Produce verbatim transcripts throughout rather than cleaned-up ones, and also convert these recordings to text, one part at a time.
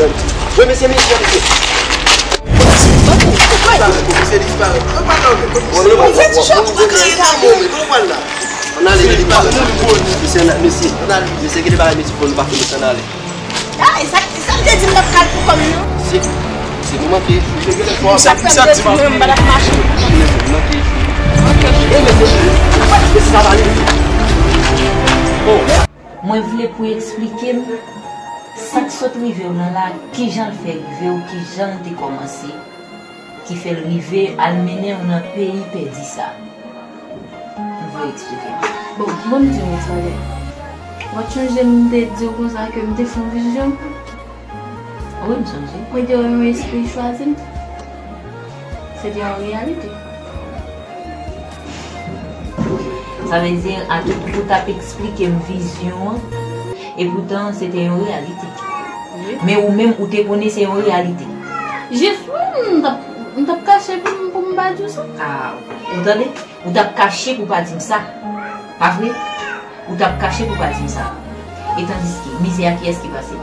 Wi, mesye, mesye, mesye. Misye disparèt. Mwen pa nan men. Mwen pral la. Ann ale, li pa la. Mesye, ann ale. Mesye, kite bagay, mesye, pou nou pa fè mesye, ann ale. Ah, e sa, e sa m te di m t ap kal pou kòm nan. Se, se nou manke. Misye ap di m ap di m ap mache. Manke. E mesye, mesye, sa va ale. Oh. Mwen vle pou w eksplike m sa k sot rive w lan la, kijan l fè rive w, kijan l te kòmanse, ki fè l rive al mennen w nan peyi pèdi sa. M vle w eksplike m. Bon, ban m di w yon ti bagay. Mwen sonje m te di w konsa ke m te fè yon vizyon. Wi, m sonje. Mwen te wè yon espri chwazi m. Se te yon reyalite. Sa vle di, a tout bout ap eksplike m vizyon an, epoutan se te yon reyalite. Wi. Men ou menm, ou te konnen se yon reyalite. Jis wi, m t ap, m t ap kache pou m, pou m pa di w sa. Ah, ou tande? Ou t ap kache pou pa di m sa. Pa vre? Ou t ap kache pou pa di m sa. E tandiske, mizè a kiyès ki pase?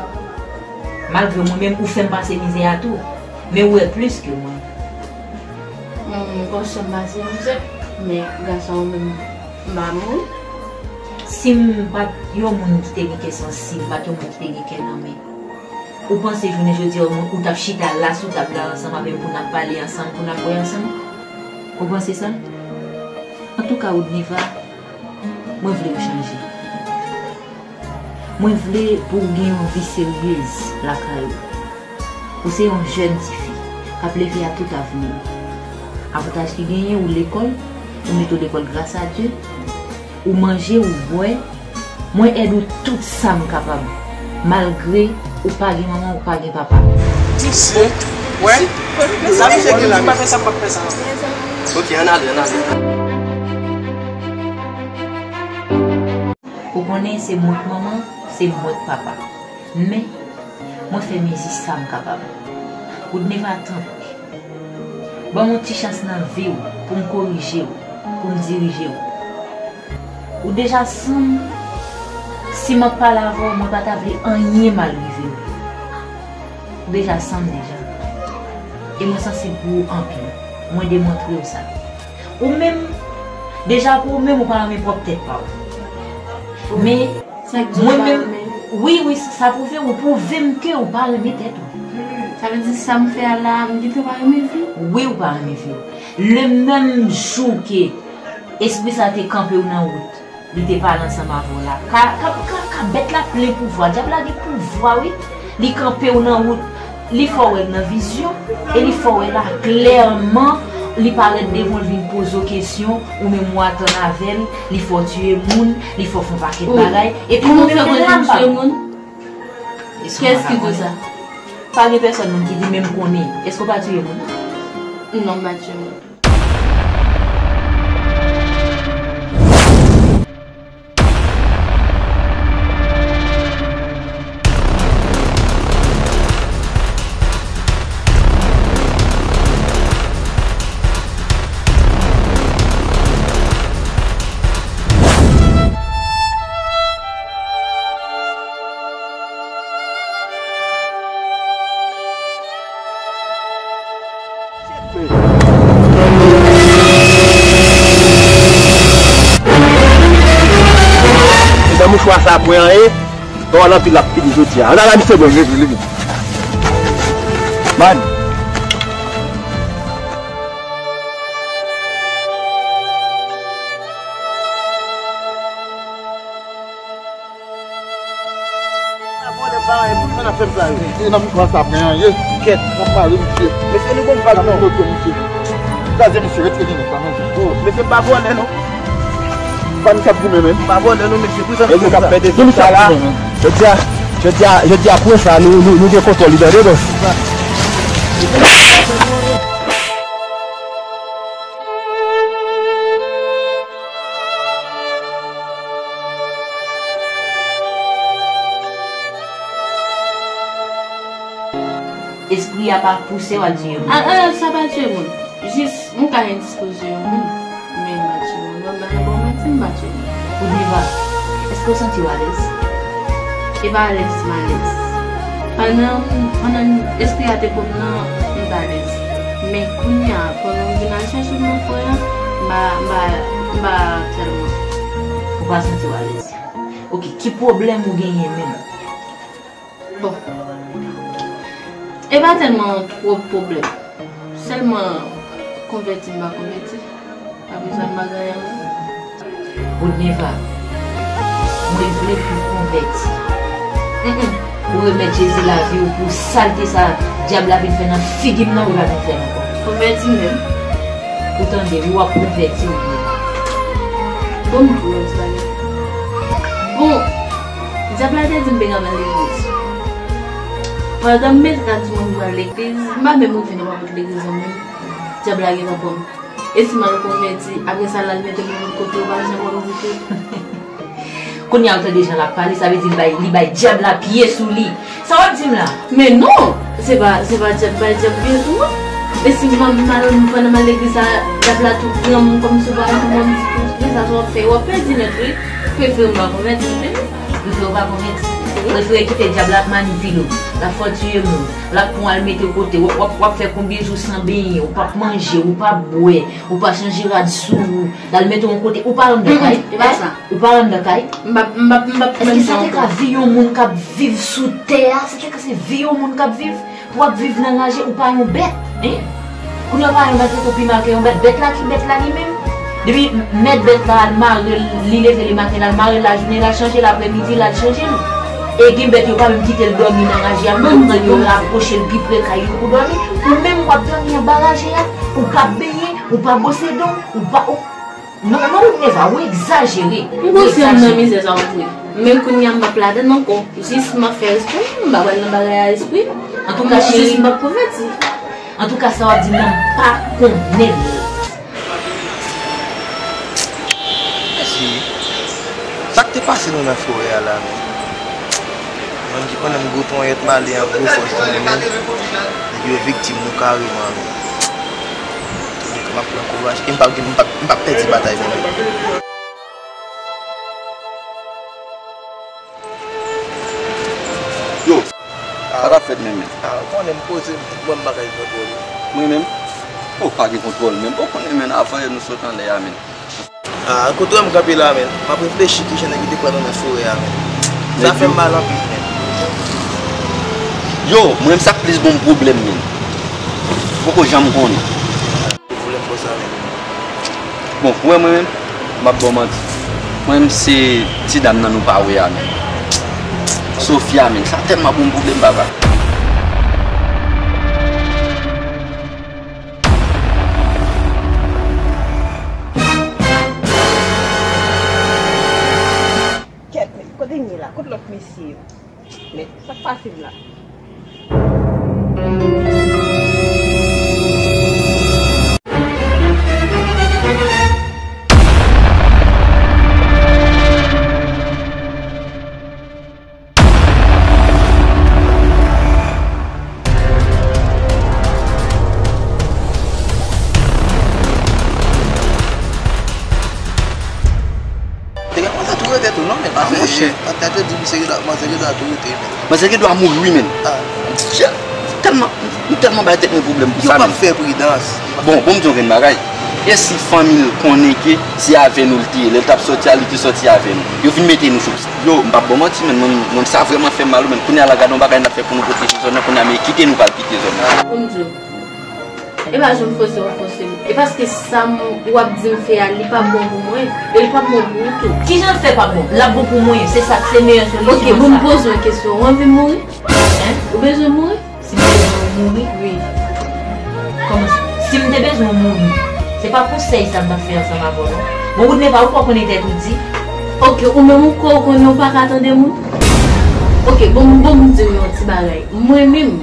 Malgre mwen menm, ou fè m pase mizè a tou. Men ou wè plis ke mwen. Mwen, mwen pa janm pase mizè, men gras a ou menm, m pa mouri. Si m pa t yon moun ki te gen kè sansib, m pa t yon moun ki te gen kè nan men, ou panse jounen jodi a, ou, ou t ap chita la sou tab la ansanm avè m pou n ap pale ansanm, pou n ap bwè ansanm? Ou panse sa? Antouka, Woodneva, mwen vle w chanje. Mwen vle pou w gen yon vi seryez lakay ou. Ou se yon jèn tifi k ap leve a tout avni w. Avantaj ki genyen, ou lekòl, ou mete w lekòl gras a Dye, ou manje, ou bwè, mwen èd ou tout sa m kapab, malgre ou pa gen manman, ou pa gen papa. Misye, wè, sa misye gen la, misye pa fè sa, m p ap fè sa. Ok, ann ale, ann ale. Ou konnen se mwen k manman, se mwen k papa. Men, mwen fè mezi sa m kapab. Woodneva, tanpri, ban m yon ti chans nan vi w pou m korije w, pou m dirije w. Ou deja sanm, si m ap pale avè w, mwen pa ta vle anyen mal rive w. Ou deja sanm deja. E mwen sansib pou ou anpil. Mwen demontre w sa. Ou menm, deja pou ou menm, ou pa renmen pwòp tèt pa w. Men, mwen menm, wi, wi, sa pwouve, ou pwouve m ke ou pa renmen tèt ou. Sa vle di sa m fè a la, m gentan pa renmen vi? Wi, ou pa renmen vi w. Le menm jou ke espri sa te kanpe w nan wout, li te pale ansanm avè w la. Ka, ka, ka, ka bèt la plen pouvwa. Dyab la gen pouvwa, wi. Li kanpe w nan wout. Li fè w wè l nan vizyon. E li fè w wè l la klèman. Li parèt devan w, l vin poze w kesyon. Ou menm ou atann avè l. Li fè w tiye moun. Li fè w fè yon pakèt bagay. Epi ou menm ou menm la pa. Kiyès ki di sa? Pa gen pèsòn moun ki di, men m konnen. Èske w pa tiye moun? Non, m pa tiye moun. Nan mouchwa sa pran anyen, dòl anpil l ap fini jodi a. Ann al a misye bò. Leve, leve. Man. Sa vòlè pa anyen, pou sa n ap fè m sa yo? E nan mouchwa sa pran anyen. Kèt. N ap pale, misye. Mesye, nou bon vag non. Kote misye? Gade misye, retire linèt la, non. Oh, mesye, m pa vòlè non. Pa misye ap goumen menm. M pa vòlè non, mesye. Pou sa nou fè sa? Jodi a, jodi a, jodi a, jodi a, pwen sa, nou, nou, nou gen kontwòl li, tande, bòs? Espri a pa pouse w al tiye moun. Ah, ah, sa pa tiye moun. Jis, m ka endispoze yon moun. Men m pa tiye moun. Non, m pa ka ba w manti, m pa tiye moun. Woodneva, èske w santi w alèz? E pa alèz, m alèz. Pandan, pandan espri a te pran m nan, m t alèz. Men kounye a, pandan m vin al chèche m nan fwa a, m pa, m pa, m pa tèlman. Ou pa santi w alèz. Ok, ki pwoblèm ou genyen menm? Bon. E pa tèlman twòp pwoblèm. Sèlman konvèti m pa konvèti. Apre sa, m pa gen anyen. Woodneva, mwen vle pou w konvèti. Mm, mm. Pou w remèt Jezi lavi w, pou salte sa dyab la vin fè nan figi m nan, ou pa vin fè l ankò. Konvèti menm. Ou tande, wi, w ap konvèti, Woodneva. Bon, m di w yon ti bagay. Bon, dyab la te di m te ka pral legliz. Pandan m mete kat sou mwen pou m al legliz, m pa menm rive nan papòt legliz lan menm. Dyab la gentan pran m. E si m al konvèti, apre sa l al mete m yon lòt kote, ou pa janm wè m di tou. Kounye a ou tande jan l ap pale, sa vle di li bay, li bay dyab la pye sou li. Sa w ap di m la? Men non, se pa, se pa dyab bay dyab pye sou mwen. E si m al, m al, m pandan m al legliz la, dyab la tou pran m kòmsi ou pa wè m di tou, men sa sa w ap fè, w ap pèdi nèt wi. Prefere m pa konvèti, men. Prefere w pa konvèti? Wi. Prefere kite dyab la ap manipile w, l ap fè w tiye moun. L ap pran w al mete w kote, w ap, w ap, w ap fè konbyen jou san benyen, ou p ap manje, ou p ap bwè, ou pa chanje rad sou ou, l al mete w yon kote, ou pa anndan kay? Mm, mm, e pa sa. Ou pa anndan kay? M p ap, m p ap, m p ap. Èske sa te ka vi yon moun k ap viv sou tè a? Sa te ka se vi yon moun k ap viv? Pou w ap viv nan raje, ou pa yon bèt, en? Kounye a ou pa yon bèt, ou pi mal ke yon bèt. Bèt la ki bèt la li menm? Depi mèt bèt la al mare l, li leve le maten, l al mare l lajounen, l al chanje l aprèmidi, l al chanje l. E gen bèt yo pa menm kite l dòmi nan raje a, menm yo rapwoche l pi pre kay yo pou dòmi. Ou menm w ap dòmi anba raje a, ou pa benyen, ou pa bwose do, ou pa, ou, non, non, Woodneva, ou egzajere. M konfyan m nan mizè sa w vre. Men kounye a m p ap ladann ankò. Jis m ap fè espri m, m pa pral nan bagay a espri m. Antouka, cheri, jis m p ap konvèti. Antouka, sa w ap di m nan, m pa konnen l. Mèsi. Sa k te pase nou nan forè a la menm? Mwen ki konnen m gwo ponyèt m ale an gwo fòs tou men. Nèg yo viktim nou kareman menm. Touletan m ap pran kouraj e m p ap, m p ap, m p ap pèdi batay menm. Yo. Sa k ap fèt menm, menm? Ah, ou konnen m poze m, mwen m pa ka gen kontwòl. Mwen menm? Oh, pa gen kontwòl menm. Ou konnen menm, avan yè nou sot anlè a menm. Ah, kote w wè m kanpe la menm? M ap reflechi kijan nèg yo te pran nou nan forè a menm. Sa fè m mal anpil menm. Yo, mwen menm sa k plis ban m pwoblèm menm. Poko janm konnen. Pwoblèm konsa menm. Bon, ou wè mwen menm, m ap ba w manti. Mwen menm se ti dam nan nou pa wè a menm. Sofia menm, sa tèlman bon pwoblèm papa. Kèt, kote n ye la? Kot lòt mesye yo? Men, sa k pase m la? Te gen manzè tou rete tou non, men pa fè chè. Patnè te di misye gen dwa, manzè gen dwa tou rete, men. Manzè gen dwa mouri wi, men. Ah. Chè, tèlman, m tèlman bay tèt mwen pwoblèm pou sa, men. Yo p ap fè pridans. Bon, bon, m di w yon grenn bagay. E si fanmi l konnen ke se avè nou l te ye, lè l t ap sòti a, li te sòti avè nou? Yo vin mete nou sou. Yo, m p ap ba w manti, men, mwen, mwen, sa vrèman fè m mal, men. Kounye a la, gade yon bagay n ap fè pou nou pwoteje zòn nan, kounye a, men kite nou pral kite zòn nan. Pou m di w. E pa janm fòse w fòse m. E paske sa m, w ap di m fè a, li pa bon pou mwen. E li pa bon pou ou tou. Kijan l fè pa bon? L ap bon pou mwen. Se sa k se meyè solisyon sa. Ok, bon, m poze w yon kesyon. Ou anvi mouri? Hein? Ou bezwen mouri? Si m te bezwen mouri? Wi. Kòman sa? Si m te bezwen mouri, se pa konsèy sa m t ap fè ansanm avè w non. Bon, Woodneva, ou kwè w konnen tèt ou di? Ok, ou menm ou kwè w konnen ou pa ka tande moun? Ok, bon, bon, m di w yon ti bagay. Mwen menm,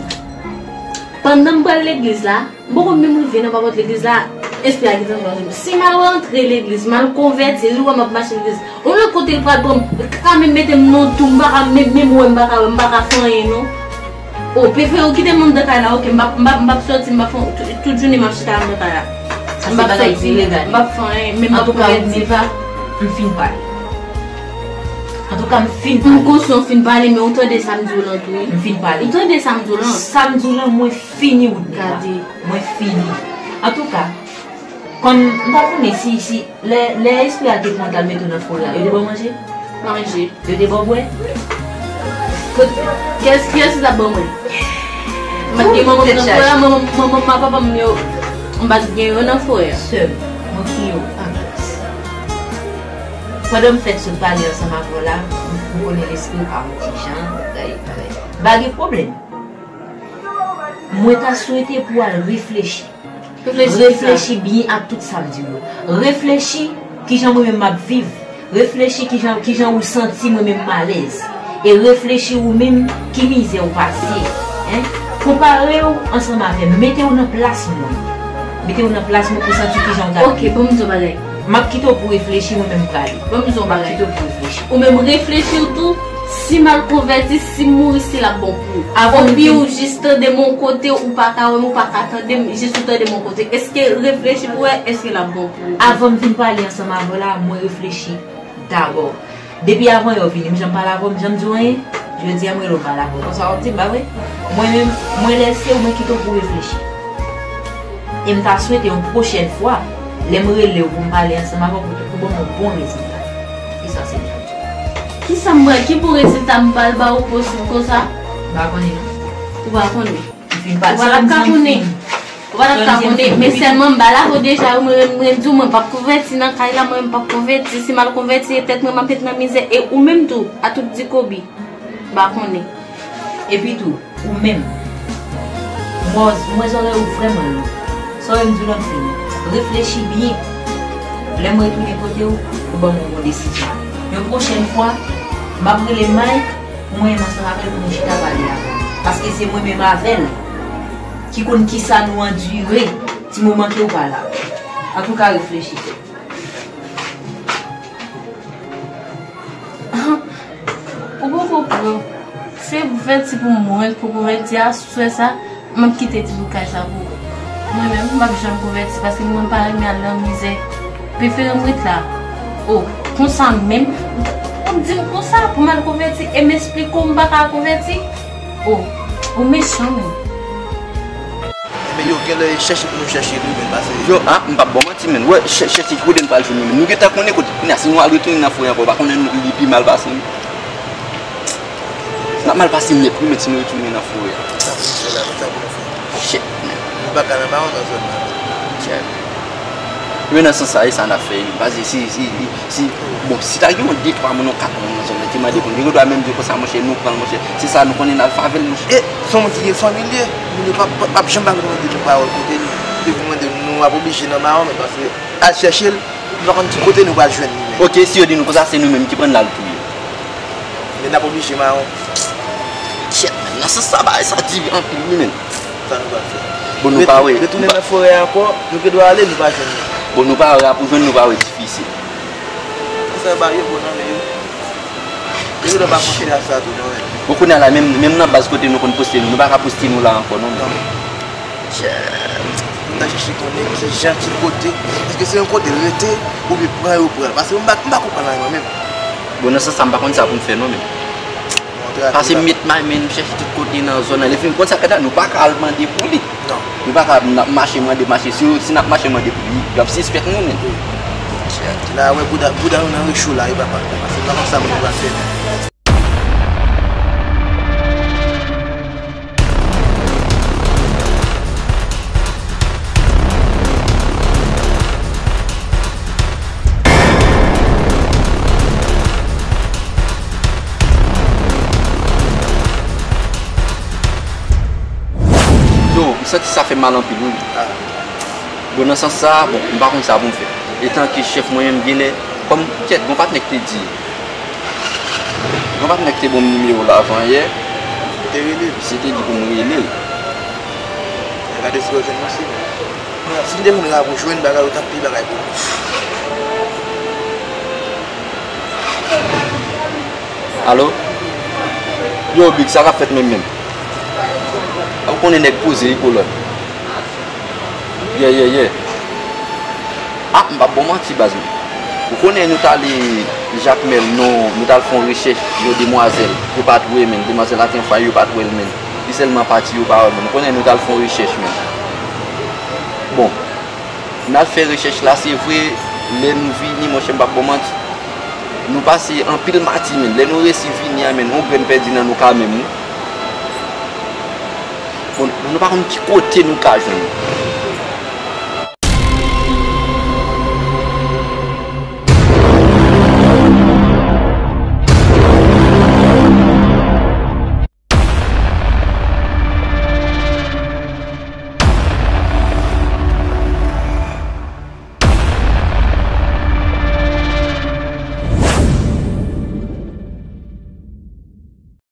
pandan m pral legliz la, m poko menm rive nan papòt legliz la, espri a gentan pran sou mwen. Si m al rantre legliz, m al konvèti, li wè m ap mache legliz, yon lòt kote li pral pran m, li ka menm mete m nan yon twou, m pa ka menm, menm wè, m pa ka wè, m pa ka fè anyen non. O, prefere w kite m anndan kay la, ok, m p ap, m p ap, m p ap sòti, m p ap fè, tout, tout jounen m ap chita anndan kay la. Sa se bagay ilegal. M p ap sòti, m p ap fè anyen, menm m p ap konvèti. Antouka, Woodneva, m fin pale. Antouka, M fin pale. M konsyan w fin pale, men ou tande sa m di w lan tou, wi. M fin pale. Ou tande sa m di w lan? Sa m di w lan, mwen fini, Woodney. Gade. Mwen fini. Antouka, kòm m pa konnen si, si lè, lè espri a te pran t al mete w nan forè a, yo te ba w manje? Manje. Yo te ba w bwè? Kot, kiyès, kiyès ki t ap ban mwen? M pa t gen manman m nan forè a, manman, manman m ak papa m yo, m pa t gen yo nan forè a. Sè m, mwen kriye w an gras. Pandan m fèk sot pale ansanm avè w la, m konnen lespri w pa bon ti jan, bagay, bagay. M pa gen pwoblèm. Mwen ta swete pou w al reflechi. Reflechi ki sa? Reflechi byen ak tout sa m di w yo. Reflechi kijan mwen menm m ap viv. Reflechi kijan, kijan ou santi mwen menm m alèz. E reflechi ou menm ki mizè ou pase. Hein? Konpare w ansanm avè m. Mete w nan plas mwen. Mete w nan plas mwen pou santi kijan w ta viv. Ok, ban m di w bagay. M ap kite w pou reflechi, mwen menm m prale. Ban m di w bagay. M ap kite w pou reflechi. Ou menm reflechi w tou, si m al konvèti, si m mouri, si l ap bon pou ou. Avan m vin. Oubyen ou jis tande m yon kote, ou pa ka wè m, ou pa ka tande m, jis ou tande m yon kote. Èske reflechi pou wè, èske l ap bon pou ou? Avan m vin pale ansanm avè w la, mwen reflechi dabò. Depi avan yè w vini, m janm pale avè w, m janm di w anyen. Jodi a, m rele w, m pale avè w. Konsa w ap di m, pa vre? Mwen menm, mwen lèse w, mwen kite w pou reflechi. E m ta swete yon pwochèn fwa, lè m rele w pou m pale ansanm avè w, pou, pou ban m yon bon rezilta. E sa se li. Kisa m pral, ki bon rezilta m pral ba w posib konsa? M pa konnen non. Ou pa konnen? M fin pale. Ou pa t ap ka konnen. Ou pa t ap ka konnen, men sèlman m ba l avè w deja, wi, mwen, mwen di w, mwen p ap konvèti nan kay la, mwen, m p ap konvèti. Si m al konvèti, e tèt mwen, m ap met nan mizè, e ou menm tou, a tout di Kobe. M pa konnen. Epi tou, ou menm, mwen, mwen zòrèy ou vrèman long. Sa w wè m di w la m fini. Reflechi byen. Lè m retounen kote w, ou ban m yon bon desizyon. Yon pwochèn fwa, m ap rele Mike pou mwen menm ansanm avè l pou nou chita pale avè l. Paske se mwen menm avè l ki konn kisa nou andire ti moman ke w pa la. Antouka, reflechi. Ou poko pran. Se konvèti pou mwen, pou konvèti aswè sa, m ap kite ti bout kay sa pou ou. Mwen menm, m p ap janm konvèti, paske mwen pa renmen al nan mizè. Prefere m ret la. O, konsa menm, w ap di m konsa pou m al konvèti, e m esplike w m pa ka konvèti? O, ou mechan menm. Ebyen, yo genlè chèche pou nou chèche tou, men pase. Yo, a, m p ap ba w manti, men. Wè, chè-, chèche kote n pral jwenn yo, men. Nou gentan konnen kote. Kounye a, si nou al retounen nan forè ankò, w pa konnen nou, li pi mal pase nou. N ap mal pase nèt, wi, men, si nou retounen nan forè a. Sa pou nou fè la, sa pou nou fè. Shit, men. Nou pa ka nan mawon nan zòn nan. Shit. Men nan sans sa, e sa n ap fè, wi. Pase si, si, si, bon, si ta gen yon de twa moun, yon kat moun nan zòn nan ki mande pou nou, yo dwa menm di konsa, monchè, nou pran l, monchè. Se sa nou konnen n al favè l, monchè. E, se yon moun ki gen fanmi l ye. Moun yo p ap, p ap janm pa mande nou pawòl kote l. Depi mande nou, nou ap oblije nan mawon, men pase al chèche l, nou pa konn ki kote nou pral jwenn li menm. Ok, si yo di nou konsa, se nou menm ki pran l al touye. Men n ap oblije mawon. Shit, men, nan sans sa, bagay sa di anpil, wi, men. Sa nou pral fè? Bon, nou pa wè. Retounen nan forè a ankò, nou gen dwa ale, nou pa jwenn li. Bon, nou pa wè, pou jwenn nou pa wè difisil. Sa ba yo bon nan men yo. Yo gen dwa pa konte a sa tou, non, men. Bon, kounye a la, menm, menm nan baz kote nou konn poste nou, nou pa ka poste nou la ankò, non, men. Chè, nou ta chèche konnen ki jan, ki kote. Èske se yon kote l rete, oubyen pran yo pran l? Paske m pa, m pa konprann anyen mwen menm. Bon, nan sans sa, m pa konn sa pou m fè, non, men. Pase m met may men, m chèche tout kote nan zòn nan. Lè fini konn sa, kanta nou pa ka al mande pou li. Non. Nou pa ka, n ap mache mande, mache. Si, si n ap mache mande pou li, y ap sispèk nou, men. La, wè, bouda, bouda nou nan recho la, wi, papa. Pase m pa konn sa pou nou pral fè. Yo, m santi sa fè m mal anpil, wi. Bon, nan sans sa, bon, m pa konn sa pou m fè. Etan ke chèf mwen menm, genlè, kòm, kèt, gon patnè k te di, gon patnè k te ban m nimewo l avan yè. Ou te rele l? Misye te di pou m rele l. Gade si w jwenn misye. Non, si m te konn rapwoche w, bagay yo t ap pi bagay pou mwen. Alo? Yo, Big, sa k ap fèt menm menm? Ou konnen nèg poze, wi, kolòn. Yeah, yeah, yeah. Ah, m p ap ba w manti, baz mwen. Ou konnen nou t ale Jakmèl, non, nou t al fè yon rechèch yon demwazèl. Yo pa t wè, menn. Demwazèl la te anfwaye, yo pa t wè l, menn. Li sèlman pati, yo pa wè l, menn. Ou konnen, nou t al fè yon rechèch, menn. Bon, n al fè rechèch la, se vre, lè nou vini, monchè, m p ap ba w manti, nou pase anpil mati, menn. Lè nou resi vini a, menn, yon grenn pèdi nan nou ka menm, wi. Bon, nou pa konn ki kote nou ka jwenn.